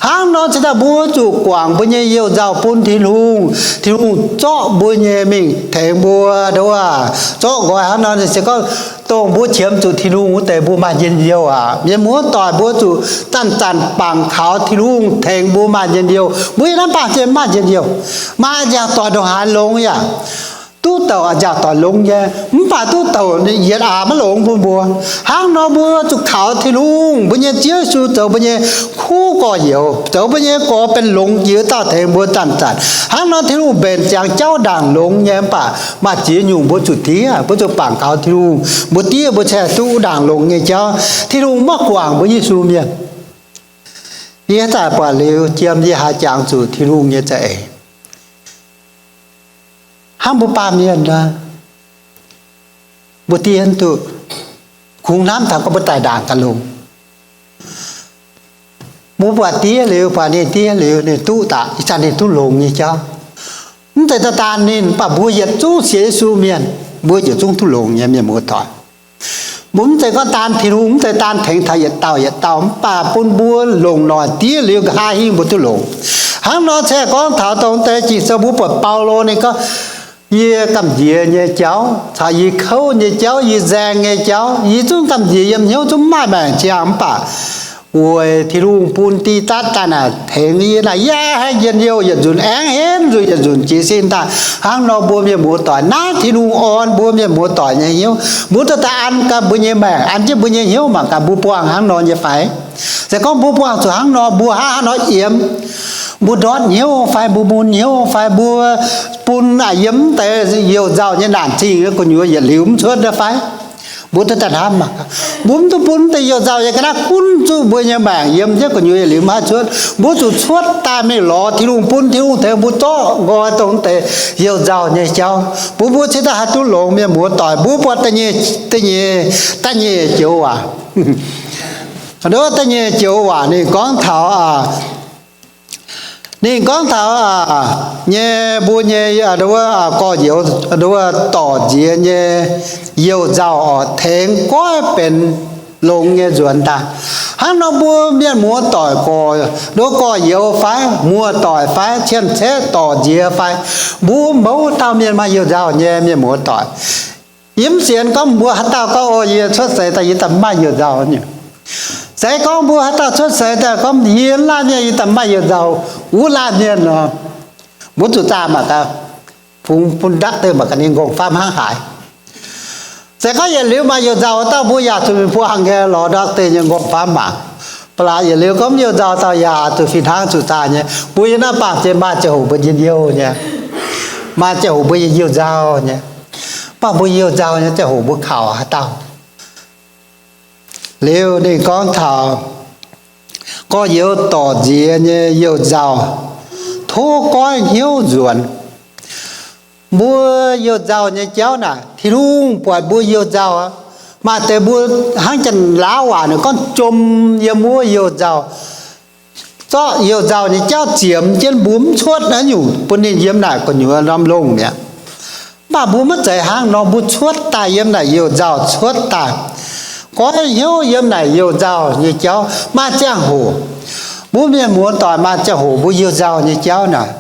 Hnangv nor cingx daaih mbuo zuqc guangc mbuo nyei youh nzauh bun Tin-Hungh, Tin-Hungh zorqv mbuo nyei mingh tengx mbuo, wuov, zorqv nqoi. Hnangv nor se gorngv dongh mbuo qiemx zuqc Tin-Hungh wuov deix mbuo maaih njien-youh aqv. Mienh muoz-doic, mbuo zuqc zanc-zanc bangc kaux Tin-Hungh tengx mbuo maaih njien-youh. Mbuo yiem naaiv baamh gen maaih njien-youh, maaih nziaauc doic ndongc haaix longx yaac duqv douc nziaauc doic longx nyei, mv baac duqv douc yietc aax maiv longx bun mbuo. Hnangv nor mbuo zuqc kaux Tin-Hungh, mbuo nyei Ziouv Yesu zoux mbuo nyei kuv gorx-youz, zoux mbuo nyei gorx benx longx jiex dauh tengx mbuo zanc-zanc. Hnangv nor Tin-Hungh mbenc ziangx jauv ndaangc longx nyei, mv baac maaih ziex nyungc mbuo zuqc diev, mbuo zuqc bangc kaux Tin-Hungh, mbuo diev mbuo cingx duqv ndaangc longx nyei jauv. Tin-Hungh maiv guangc mbuo Yesu mienh. Yie zaqc buatc liuz jiem yie haiz jangx zuqc Tin-Hungh nyei za'eix. Hnangv mbuo baamh mienh nor, mbuo diev duqv kungx hnamv taux gorngv mbuo daaih ndaangc gaax longx. Mbuo buatc diev liuz, buatc ninh diev liuz, ninh duqv daaih, ih zanc ninh duqv longx nyei jauv. Mv zeiz daaih daan ninh, mv baac mbuo yietc zungv sienx Yesu mienh, mbuo yietc zungv duqv longx nyei, mienh muoz-doic. Mbuo mv zeiz gorngv daan Tin-Hungh, mv zeiz daan tengx taux yietc dauh yietc dauh, mv baac bun mbuo longc noic diev liuz nqa'haav hingv mbuo duqv longx. Hnangv nor se gorngv taux dongh deix Ging-Sou mbuo buatc Baulo ninh gorngv, yie gamh nziex nyei jauv caux yie kouv nyei jauv, yie nzaeng nyei jauv, yie zungv gamh nziex yiem hnyouv, zungv maaih maengc ziangh, mv baac weic Tin-Hungh bun Tidatv daaih naaic tengx yie naaic, yie haih njien-youh yietc nzunc, aengx henv nzunc yietc nzunc jiez sin daaih. Hnangv nor mbuo mienh muoz-doic, naaiv Tin-Hungh orn mbuo mienh muoz-doic nyei hnyouv. Mbuo duqv daaih an gaax mbuo nyei maengc, an jienv mbuo nyei hnyouv mangc gaax mbuo buangh hnangv nor nyei fai? Se gorngv mbuo buangh zuqc hnangv nor, mbuo hnangv haaix nor yiem? Mbuo ndortv hnyouv fai mbuo mun hnyouv fai mbuo bun naaic yiem mv deix youh nzauh nyei naanc zingh gu'nyuoz yietc liuz mv cuotv fai? Mbuo duqv daaih hnamv mangc gaax, mbuo mv duqv bun mv deix youh nzauh nyei ga'naaiv gunv zuqv mbuo nyei maengc yiem jienv gu'nyuoz yietc liuz mv haih cuotv. Mbuo zuqc cuotv daaih mingh lorz Tin-Hungh, bun Tin-Hungh tengx mbuo zorqv nqoi dongh mv deix youh nzauh nyei jauv, bun mbuo cingx daaih haih duqv longx, mienh muoz-doic. Mbuo buatc da'nyeic, da'nyeic joux waac, da'nyeic joux waac ninh gorngv taux, ninh gorngv taux nyei mbuo nyei gorx-youz, dorc nziex nyei youh nzauh oc, tengx goiv benx longx nyei nzuonx daaih. Hnangv nor mbuo mienh muoz-doic, gorx, nduov gorx-youz fai muoz-doic fai cien-ceqv dorc nziex fai, mbuo mouz dauh mienh maaih youh nzauh nyei, mienh muoz-doic. Yie mv sienx gorngv mbuo haaix dauh gorngv, o, yie cuotv seix daaih yie daaih mv maaih youh nzauh nyei. Se gorngv mbuo haaix dauh cuotv seix daaih gorngv yie laanh mienh yie daaih mv maaih youh nzauh, wuov laanh mienh nor, mbuo zuqc zaah mangc gaax, fungx bun ndaqv deix mangc gaax ninh nqorngv-famv hnangv haaix. Se gorngv yietc liuz maaih youh nzauh dauh mbuo yaac zuqc mingh buangh nyei lorz ndaqv deix nyei nqorngv-famv mangc. Ba'laqc yietc liuz gorngv mv youh nzauh dauh yaac zuqc fih hnangv zuqc zaah nyei. Mbuo yiem naaiv baamh gen maaih ziangh hoc mbuo njien-youh nyei, maaih ziangh hoc mbuo nyei youh nzauh nyei. Mv baac mbuo youh nzauh nyei ziangh hoc mbuo kaux haaix dauh? Liuz ninh gorngv taux gorx-youz dorc nziex nyei youh nzauh, tov goiv hnyouv nzuonx. Mbuo youh nzauh nyei jauv naaic, Tin-Hungh buatc mbuo youh nzauh aqv. Maaih deix mbuo hnangv Janx-Laauv waac ninh gorngv jom yiem wuov youh nzauh, zorqv youh nzauh nyei jauv ziemx jienv mbuo mv cuotv naaiv nyungc bun ninh yiem naaic gu'nyuoz norm longh mi'aqv. Mv baac mbuo maiv zeiz hnangv nor, mbuo cuotv daaih yiem naaic youh nzauh cuotv daaih, goiv hnyouv yiem naaic youh nzauh nyei jauv. Maaih ziangh hoc mbuo mienh muoz-doic, maaih ziangh hoc mbuo youh nzauh nyei jauv naaic,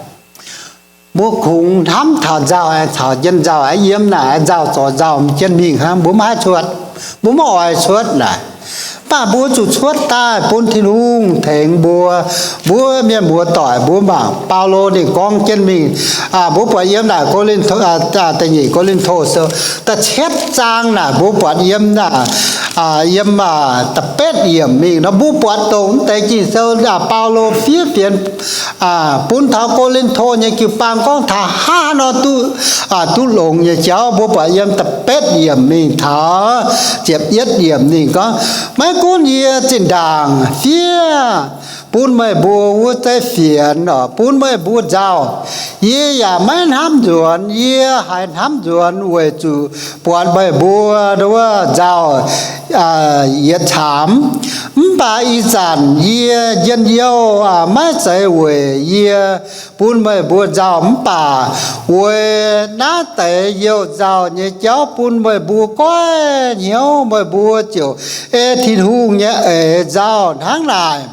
mbuo kungx hnamv taux nzauh, aengx caux jienv nzauh, aengx yiem naaic aengx nzauh zorc nzauh jienv mingh hnangv, mbuo maiv haih cuotv, mbuo maiv oix cuotv naaic. Mv baac mbuo zuqc cuotv daaih bun Tin-Hungh tengx mbuo. Mbuo mienh muoz-doic, mbuo mangc Baulo ninh gorngv jienv mingh, mbuo buatc yiem naaic Ko^lin, da'nyeic Ko^lin^to Sou da'cietv zaang naaic, mbuo buatc yiem, yiem da'betv yiemc mingh nor, mbuo buatc dongh mv deix Ging-Sou, Baulo fiev fienx bun taux Ko^lin^to nyei jiu-baang gorngv taux hnangv haaix nor duqv, duqv longx nyei jauv. Mbuo buatc yiem da'betv yiemc mingh taux ziepc yietv yiemc ninh gorngv, maiv gunv yie zinh ndaangc fiev bun meih mbuo wuov zeiv fienx, bun meih mbuo nzauh, yie yaac maiv hnamv nzuonx. Yie haiz hnamv nzuonx weic zuqc buatc meih mbuo wuov nzauh yietc caamx. Mv baac ih zanc yie njien-youh, maiv zeiz weic yie bun meih mbuo nzauh, mv baac weic naaiv deix youh nzauh nyei jauv bun meih mbuo goiv hnyouv, meih mbuo ziouc ei Tin-Hungh nyei eix nzauh hnangv naaic.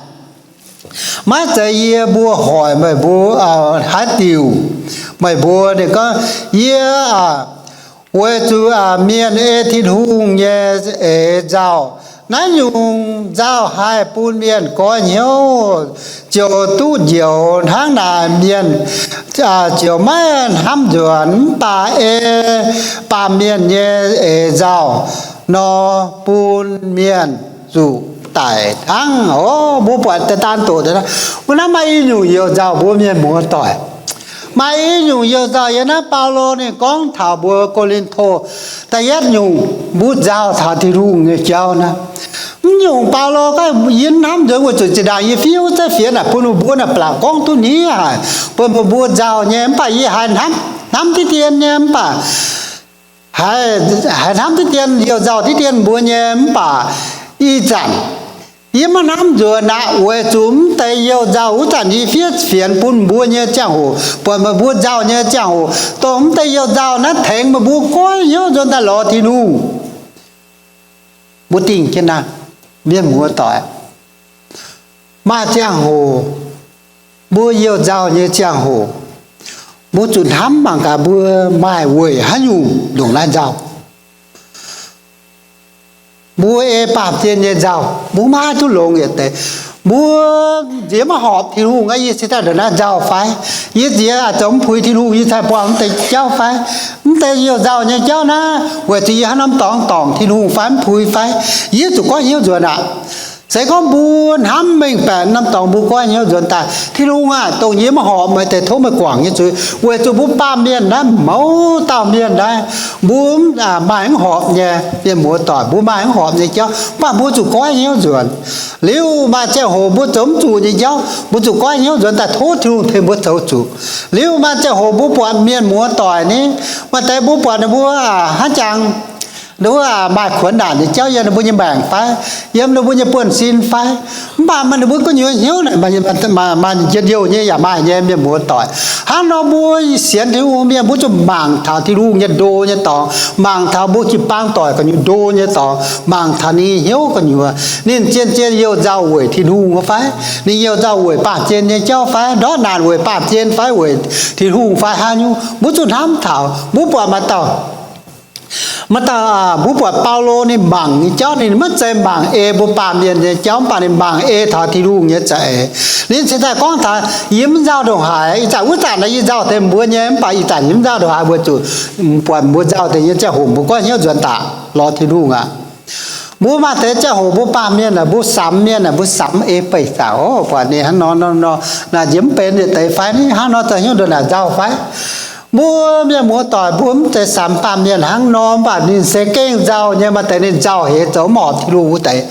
Maiv zeiz yie mbuo hoic meih mbuo haaix diuc. Meih mbuo, ninh gorngv, yie weic zuqc mienh ei Tin-Hungh nyei eix nzauh. Naaiv nyungc nzauh haih bun mienh goiv hnyouv, ziouc duqv njoux hnangv naaic, mienh ziouc maiv hnamv nzuonx. Mv baac ei baamh mienh nyei eix nzauh nor, bun mienh zuqc daic hnangv. O, mbuo buatc daaih daan doqc deix, wuov naaiv maaih i nyungc youh nzauh, mbuo mienh muoz-doic. Maaih i nyungc youh nzauh yiem naaiv Baulo ninh gorngv taux mbuo Ko^lin^to da'yietv nyungc, mbuo nzauh taux Tin-Hungh nyei jauv naaiv. Mv nyungc Baulo gorngv, yie hnamv nzuonx weic zuqc zinh ndaangc yie fiev wuov zeiv fienx naaic bun meih mbuo naaic baac gorngv duqv hniev haic, bun meih mbuo nzauh nyei, mv baac yie haiz hnamv, hnamv diqv dien nyei, mv baac haiz, haiz hnamv diqv dien, youh nzauh diqv dien mbuo nyei, mv baac ih zanc yie maiv hnamv nzuonx aqv, weic zuqc mv deix youh nzauh wuov zanc yie fiev fienx bun mbuo nyei ziangh hoc, buatc meih mbuo nzauh nyei ziangh hoc, dongh mv deix youh nzauh naaiv tengx meih mbuo goiv hnyouv nzuonx daaih lorz Tin-Hungh. Mbuo dingh jienv naaiv, mienh muoz doic, maaih ziangh hoc, mbuo youh nzauh nyei ziangh hoc, mbuo zuqc hnamv mangc gaax mbuo maaih weic haaix nyungc ndongc naaiv nzauh. Mbuo ei baamh gen nyei nzauh, mbuo maiv duqv longx yietc deix. Mbuo nziex maiv horpc Tin-Hungh aqv, yie cingx daaih ndongc naaiv nzauh fai? Yie nziex aqc zoux mv puix Tin-Hungh, yie cingx buangh mv deix jauv fai? Mv deix youh nzauh nyei jauv naaiv, weic zuqc yie haaix norm dorngx dorngc Tin-Hungh fai mv puix fai? Yie zuqc goiv hnyouv nzuonx aqv. Se gorngv mbuo hnamv mengh baeqc norm dorngx mbuo goiv hnyouv nzuonx daaih, Tin-Hungh aah, dongh yie maiv horpc meih deix tov meih guangc nyei zuiz, weic zuqc mbuo baamh mienh naaiv, mouz dauh mienh naaiv, mbuo maaih mv horpc nyei, mienh muoz doic, mbuo maaih mv horpc nyei jauv, mv baac mbuo zuqc goiv hnyouv nzuonx. Liuz maaih ziangh hoc mbuo zoux mv zuqc nyei jauv, mbuo zuqc goiv hnyouv nzuonx daaih tov Tin-Hungh tengx mbuo zoux zuqc. Liuz maaih ziangh hoc mbuo buatc mienh muoz doic ni, maaih deix mbuo buatc ninh mbuo hnangv jangx ninh mbuo maaih kuonx naanc nyei jauv yiem ninh mbuo nyei maengc fai, yiem ninh mbuo nyei buonv-sin fai, mv baac maaih ninh mbuo gu'nyuoz hnyouv naaic maaih njien-youh nyei yaac maaih nyei, mienh muoz doic. Hnangv nor mbuo sienx Tin-Hungh mienh mbuo zuqc mangc taux Tin-Hungh nyei ndo nyei dorngx, mangc taux mbuo jiu-baang doic gu'nyuoz ndo nyei dorngx, mangc taux ninh nyei hnyouv gu'nyuoz, ninh zien-zien youh nzauh weic Tin-Hungh fai, ninh youh nzauh weic baamh gen nyei jauv fai, ndortv naanc weic baamh gen fai weic Tin-Hungh fai haaix nyungc, mbuo zuqc hnamv taux. Mbuo buatc maaih dauh, maaih dauh, mbuo buatc Baulo ninh mangc nyei jauv, ninh maiv zeiz mangc ei mbuo baamh mienh nyei jauv, mv baac ninh mangc ei taux Tin-Hungh nyei za'eix. Ninh cingx daaih gorngv taux, yie mv nzauh ndongc haaix, ih zanc wuov zanc naaiv yie nzauh deix mbuo nyei, mv baac ih zanc yie mv nzauh ndongc haaix weic zuqc buatc mbuo nzauh deix nyei ziangh hoc mbuo goiv hnyouv nzuonx daaih lorz Tin-Hungh aqv. Mbuo maaih deix ziangh hoc mbuo baamh mienh naaic, mbuo samx mienh naaic, mbuo samx ei beic zaangc oc, buatc ninh hnangv nor nor nor, naaic nziex mv benx yietc deix fai, ninh hnangv nor zoux hnyouv ndongc naaic nzauh fai? Mbuo mienh muoz doic mbuo mv zeiz samx baamh mienh hnangv nor, mv baac ninh se gengh nzauh nyei, maaih deix ninh nzauh heix zoux mv horpc Tin-Hungh wuov deix.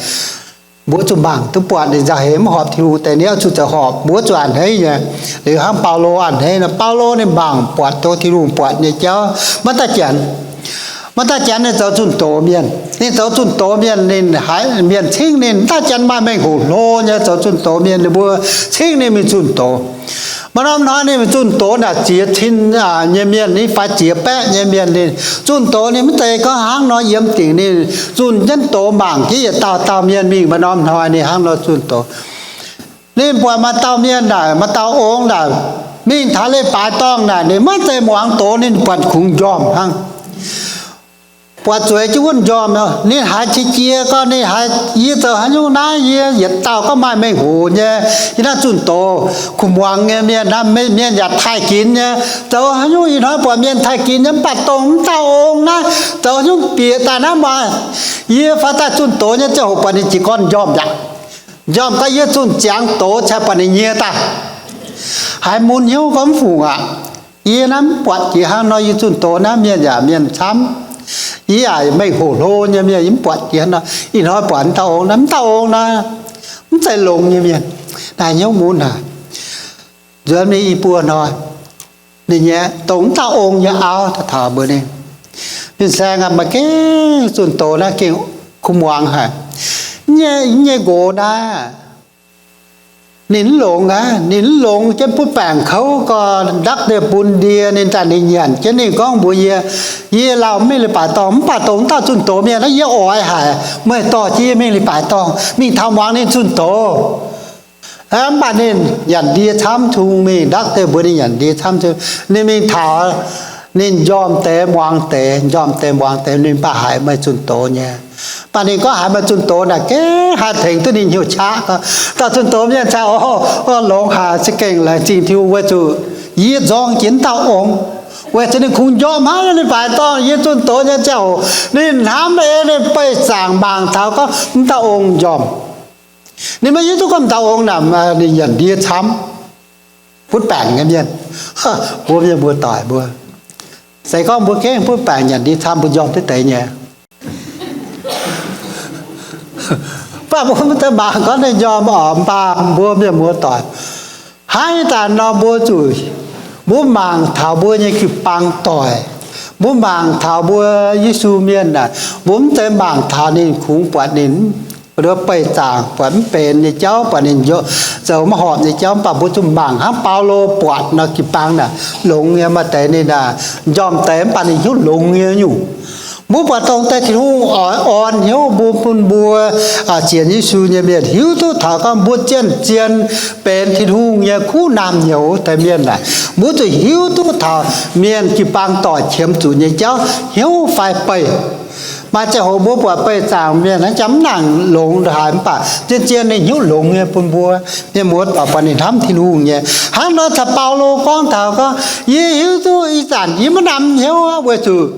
Mbuo zuqc mangc duqv buatc ninh nzauh heix mv horpc Tin-Hungh wuov deix, ninh oix zuqc zoux horpc, mbuo zuqc a'hneiv nyei. Liuz hnangv Baulo a'hneiv nor, Baulo ninh mangc buatc tov Tin-Hungh buatc nyei jauv maiv daaih janx. Maiv daaih janx ninh zoux zunh doz mienh. Ninh zoux zunh doz mienh, ninh haiz mienh cingv ninh, mv daaih janx maaih mengh hoc hlo nyei zoux zunh doz mienh, ninh mbuo cingv ninh mingh zunh doz. Maaih norm hnoi ninh mingh zunh doz naaic ziex cin nyei mienh, ninh fai ziex baeqv nyei mienh, ninh zunh doz ninh mv zeiz gorngv hnangv nor yiem dingc, ninh zunh jienv doz mangc jienv yietc dauh dauh mienh mingh. Maaih norm hnoi ninh hnangv nor zunh doz. Ninh buatc maaih dauh mienh naaic, maaih dauh ong naaic, mingh taux leiz-baaix dorngh naaic, ninh maiv zeiz muangx doz, ninh buatc kungx njormh hnangv. Buatc zueiz jienv wuov njormh, ninh haiz qiex jiez gorngv, ninh haiz, yie zoux haaix nyungc naaiv, yie yietc dauh gorngv maaih mengh hoc nyei, yie naaiv zunh doz, kuh muangx nyei mienh, mienh yaac taaih ginx nyei, zoux haaix nyungc ih hnoi buatc mienh taaih ginx nyei, mv baac dongh wuov dauh ong naaiv zoux haaix nyungc bieqc daaih naaiv muangx, yie fai daaih zunh doz nyei ziangh hoc buatc ninh jiez gorn njormh yaac njormh gau, yie zunh ziangx doz cai buatc ninh nyie daaih. Haiz mun hnyouv gorngv mv fungc aqv. Yie naaiv mv buatc jiex hnangv nor, yie zunh doz naaiv mienh yaac mienh camv. Yie yaac mengh hoc hlo nyei mienh, yie mv buatc jiex hnangv nor. Ih hnoi buatc wuov dauh ong naaiv, wuov dauh ong naaiv mv zeiz longx nyei mienh. Naaiv hnyouv mun haic. Nzuonx mingh i buo hnoi, ninh nyei dongh wuov dauh ong nyei auv daaih taux mbuox ninh, Fin-saeng aac, meih gengh zunh doz naaiv gengh kuh muangx haic. Nyei, nyei nqox naaiv ninh mv longx aqv. Ninh mv longx jienv butv baengc kouv gau, ndakv deix bun ndie ninh daaih, ninh nyanc jienv ninh gorngv mbuox yie, yie lauh mv mingh leiz-baaix dorngh, mv baac dongh wuov dauh zunh doz mienh naaiv yie oix haic. Meih dorh jienv yie mingh leiz-baaix dorngh, mingh taux muangx ninh zunh doz. Mv baac ninh nyanc ndie camv cung mingh, ndakv deix mbuox ninh nyanc ndie camv cung. Ninh mingh taux, ninh njormh deix muangx deix, njormh deix muangx deix, ninh mv baac haiz meih zunh doz nyei. Mv baac ninh gorngv haiz meih zunh doz naaic, gengh haih tengx duqv ninh hnyouv qaqv. Dauh zunh doz mienh cingx, O, longx haic, za'gengh laengz zingh Tin-Hungh weic zuqc yie nzorng jiex wuov dauh ong, weic zuqc ninh kungx njormh hnangv leiz-baaix dorngh. Yie zunh doz nyei ziangh hoc ninh hnamv ei ninh beih zaangc mangc taux gorngv wuov dauh ong njormh. Ninh maiv hiuv duqv gorngv dauh ong naaic ninh nyanc ndie camv, butv baengc nyei mienh. Mbuo mienh mbuo doic mbuo, se gorngv mbuo gengh butv baengc nyanc ndie camv, mbuo njormh duqv deix nyei. Mv baac mbuo mv zeiz mangc gorngv ninh njormh oc, mv baac mbuo mienh muoz-doic, hnangv ih zanc nor mbuo zuqc, mbuo mangc taux mbuo nyei jiu-baang doic, mbuo mangc taux mbuo Yesu mienh naaic, mbuo mv zeiz mangc taux ninh kungx buatc ninh beih zaangc, buatc mv benx nyei jauv, buatc ninh zoux maiv horpc nyei jauv, mv baac mbuo zuqc mangc hnangv Baulo buatc nor jiu-baang naaic longx nyei. Maaih deix ninh njormh deix mv baac ninh hnyouv longx nyei nyungc. Mbuo buatc dongh deix Tin-Hungh oix orn hnyouv mbuo, bun mbuo sienx Yesu nyei mienh hiuv duqv taux gorngv mbuo zien-zien benx Tin-Hungh nyei kuv naamh nyouz deix mienh naaic, mbuo zuqc hiuv duqv taux mienh jiu-baang doic qiemx zuqc nyei jauv hnyouv fai beih. Maaih ziangh hoc mbuo buatc beih zaangc mienh hnangv jangx mv nangc longx haaix, mv baac zien-zien ninh hnyouv longx nyei bun mbuo mienh muoz-doic, buatc ninh hnamv Tin-Hungh nyei. Hnangv nor caux Baulo gorngv taux gorngv, yie hiuv duqv ih zanc yie maiv namx hnyouv aqv, weic zuqc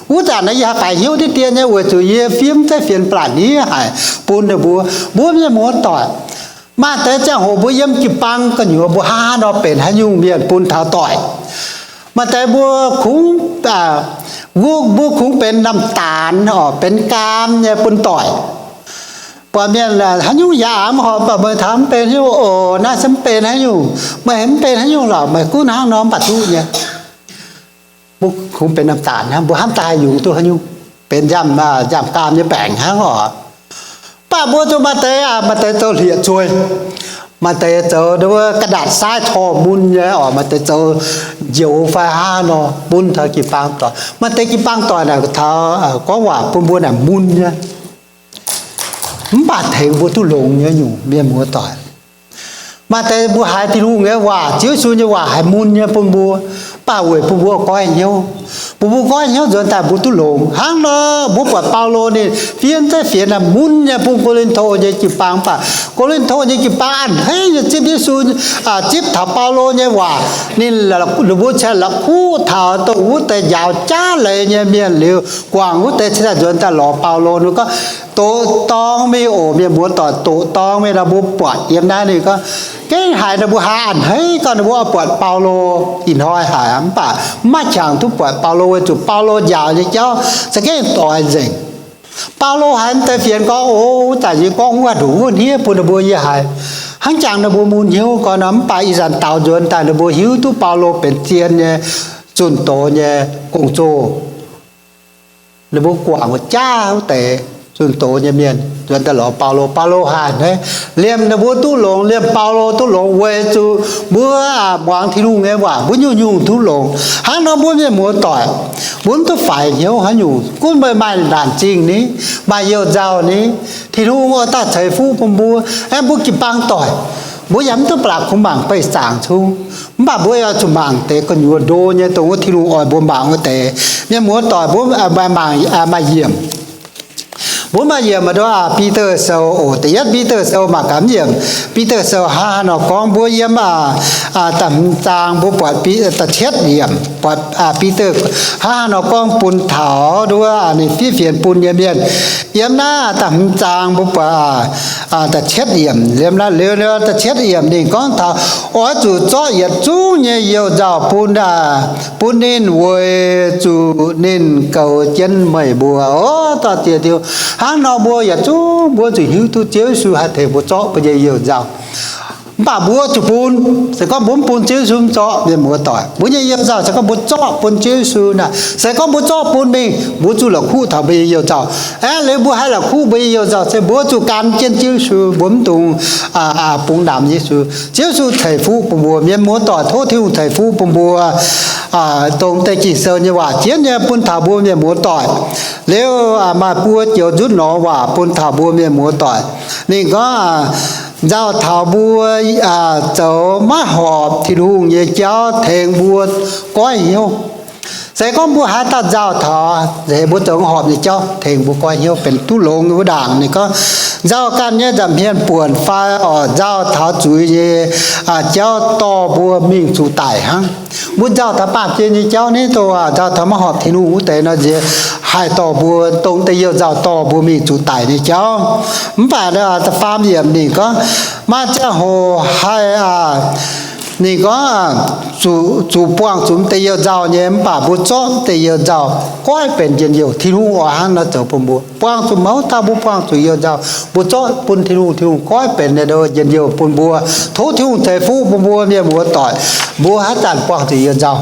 wuov zanc naaic yie haih faix hnyouv diqv dien nyei, weic zuqc yie fiev zeiv fienx blatc hniev haic bun ninh mbuo. Mbuo mienh muoz-doic, maaih deix ziangh hoc mbuo yiem jiu-baang gu'nyuoz mbuo hnangv haaix nor benx haaix nyungc mienh bun taux doic. Maaih deix mbuo kungx, mbuo, mbuo kungx benx namh daanx oc, benx gaam nyei bun doic. Buatc mienh haaix nyungc yaac mv horpc, mv baac meih taux mv benx haaix nyungc oc, naaiv se mv benx haaix nyungc, meih mv benx haaix nyungc lorqc, meih gunv hnangv nor mv baac duqv nyei. Mbuo kungx benx namh daanx hnangv, mbuo hnamv daaih yungz duqv haaix nyungc, benx nzamv, nzamv gaam nyei baengc hnangv oc. Mv baac mbuo zuqc maaih deix, maaih deix zoux hlieqv-zueih, maaih deix zoux ga'ndaatc saaiv torh mun nyei oc, maaih deix zoux njoux fai hnangv nor bun taux jiu-baang doic. Maaih deix jiu-baang doic naaic taux gorngv waac bun mbuo naaic mun nyei, mv baac tengx mbuo duqv longx nyei nyungc mienh muoz-doic. Maaih deix mbuo haiz Tin-Hungh nyei waac, Ziouv Yesu nyei waac haiz mun nyei bun mbuo, mv baac weic bun mbuo goiv hnyouv, bun mbuo goiv hnyouv nzuonx daaih mbuo duqv longx. Hnangv nor mbuo buatc Baulo ninh fiev zeiv fienx naaic mun nyei bun Ko^lin^to nyei jiu-baang, mv baac Ko^lin^to nyei jiu-baang a'hneiv nyei zipv Yesu, zipv taux Baulo nyei waac, ninh, ninh mbuo cingx la'kuqv taux dongh wuov deix njaaux jaav leiz nyei mienh liuz, guangc wuov deix cingx daaih nzuonx daaih lorz Baulo. Ninh gorngv, doqc dorng mingh oc, mienh muoz-doic, doqc dorng mingh. Nor mbuo buatc yiem naaiv ninh gorngv, gengh haiz ninh mbuo haiz a'hneiv gorngv ninh mbuo oix buatc Baulo ih hnoi haic, mv baac mv maaih qangx duqv buatc Baulo weic zuqc Baulo njaaux nyei jauv za'gengh doix nzengc. Baulo haiz mv deix fienx gorngv, o, zanc yie gorngv wuov nduqc wuov hniev bun ninh mbuo yie haiz hnangv jangx ninh mbuo mun hnyouv gorn nor, mv baac ih zanc daaux nzuonx daaih ninh mbuo hiuv duqv Baulo benx zien nyei, zunh doz nyei gong-zoh. Ninh mbuo guangc wuov jaav wuov deix zunh doz nyei mienh nzuonx daaih lorz Baulo. Baulo haiz a'hneiv, liemh ninh mbuo duqv longx, liemh Baulo duqv longx, weic zuqc mbuo muangx Tin-Hungh nyei waac, mbuo nyungc-nyungc duqv longx. Hnangv nor mbuo mienh muoz-doic, mbuo mv duqv faix hnyouv haaix nyungc. Gunv meih maaih naanc zingh ni, maaih you-nzauh ni, Tin-Hungh oix daaih ceix fuqv bun mbuo. Aeqv, mbuo jiu-baang doic, mbuo yaac mv duqv ba'laqc kungx mangc beih zaangc cong. Mv baac mbuo yaac zuqc mangc deix gu'nyuoz ndo nyei, dongh wuov Tin-Hungh oix mbuo mangc wuov deix. Mienh muoz-doic, mbuo maaih mangc, maaih yiemc. Mbuo maaih yiemc ndo, Bide Sou oc. Da'yietv Bide Sou mangc gaax yiemc. Bide Sou hnangv haaix nor gorngv mbuo yiem da'hmz zaang mbuo buatc da'cietv yiemc, buatc Bide hnangv haaix nor gorngv bun taux nduov ninh fiev fienx bun nyei mienh. Yiem naaiv da'hmz zaang mbuo buatc da'cietv yiemc, liemh naaiv liuz da'cietv yiemc ninh gorngv taux oix zuqc zorqv yietc zungv nyei you-nzauh bun, bun ninh weic zuqc ninh goux jienv meih mbuo. O, dorh ziex diuh. Hnangv nor mbuo yietc zungv mbuo zuqc hiuv duqv Ziouv Yesu haih tengx mbuo zorqv mbuo nyei you-nzauh. Mv baac mbuo zuqc bun. Se gorngv mbuo mv bun Ziouv Yesu mv zorqv, mienh muoz-doic, mbuo nyei you-nzauh se gorngv mbuo zorqv bun Ziouv Yesu naaic, se gorngv mbuo zorqv bun mingh, mbuo zuqc la'kuqv taux mbuo nyei you-nzauh. Aeqv, liuz mbuo haih la'kuqv mbuo nyei you-nzauh se mbuo zuqc gan jienv Ziouv Yesu, mbuo mv dungx bungx namx Yesu. Ziouv Yesu ceix fuqv bun mbuo. Mienh muoz-doic, tov Tin-Hungh ceix fuqv bun mbuo dongh deix Ging-Sou nyei waac jienv nyei bun taux mbuo mienh muoz-doic. Liuz maaih buo joux nzutv norm waac bun taux mbuo mienh muoz-doic. Ninh gorngv, nzauh taux mbuo zoux maiv horpc Tin-Hungh nyei jauv tengx mbuo goiv hnyouv. Se gorngv mbuo haaix dauh nzauh taux nzengc mbuo zoux maiv horpc nyei jauv tengx mbuo goiv hnyouv benx duqv longx nyei wuov ndaangc. Ninh gorngv, nzauh ganh nyei nza'hmien buonc fai oc, nzauh taux zuiz nyei jauv dorh mbuo mingh zuqc daic hnangv. Mbuo nzauh taux baamh gen nyei jauv ni, dongh nzauh taux maiv horpc Tin-Hungh wuov deix nor, nziex haih dorh mbuo dongh deix you-nzauh dorh mbuo mingh zuqc daic nyei jauv. Mv baac da'faam yiemc ninh gorngv, maaih ziangh hoc haih Ninh gorngv zuqc buangh zuqc m'deix you-nzauh nyei, mv baac mbuo zorqv m'deix you-nzauh goiv benx njien-youh. Tin-Hungh oix hnangv naaiv zoux bun mbuo. Buangh zuqc mouz dauh mbuo buangh zuqc you-nzauh, mbuo zorqv bun Tin-Hungh, Tin-Hungh goiv benx njien-youh bun mbuo. Tov Tin-Hungh ceix fuqv bun mbuo mienh muoz-doic, mbuo haaix zanc buangh zuqc you-nzauh,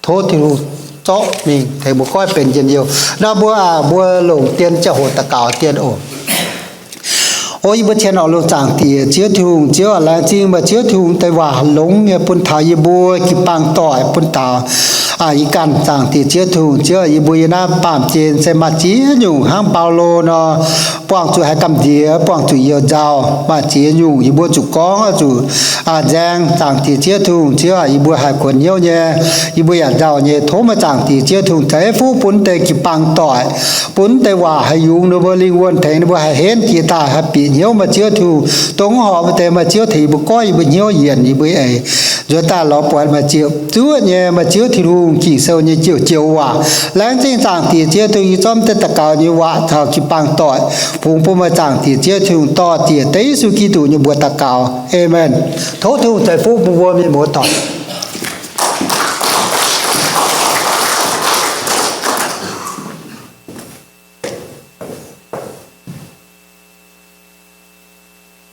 tov Tin-Hungh zorqv mingh tengx mbuo goiv benx njien-youh. Naaiv mbuo, mbuo longc dien ziangh hoc daux gaux dien oc. O yie mbuo cien oc, longc zaangc Diex Ziouv Tin-Hungh, Ziouv aac, laengz zingh meih Ziouv Tin-Hungh deix waac longx nyei bun taux yie mbuo jiu-baang doic, bun taux ih ganh zaangc Diex Ziouv Tin-Hungh. Ziouv, yie mbuo yiem naaiv baamh gen se maaih ziex nyungc hnangv Baulo nor, buangh zuqc haih gamh nziex, buangh zuqc you-nzauh. Maaih ziex nyungc yie mbuo zuqc gorngv, zuqc nzaeng. Zaangc Diex Ziouv Tin-Hungh, Ziouv aac, yie mbuo haih kuonx hnyouv nyei, yie mbuo yaac nzauh nyei. Tov meih zaangc Diex Ziouv Tin-Hungh ceix fuqv bun deix jiu-baang doic, bun deix waac haih yungz ninh mbuo lingh wuonh, tengx ninh mbuo haih henv jiex daaih, haih bieqc hnyouv meih Ziouv Tin-Hungh. Dongh mv horpc mbuo deix, meih Ziouv tengx yie mbuo goiv, yie mbuo hnyouv yienc, yie mbuo eix nzuonx daaih lorz buatc meih ziepc zuoqv nyei meih Ziouv Tin-Hungh Ging-Sou nyei joux joux waac. Laengz zingh zaangc Diex Ziouv Tin-Hungh, yie zorqv deix daux gaux nyei waac caux jiu-baang doic fungx bun meih zaangc Diex Ziouv Tin-Hungh, dorh Diex Yesu Giduc nyei mbuox daux gaux. Aamen. Tov Tin-Hungh ceix fuqv bun mbuo mienh muoz-doic.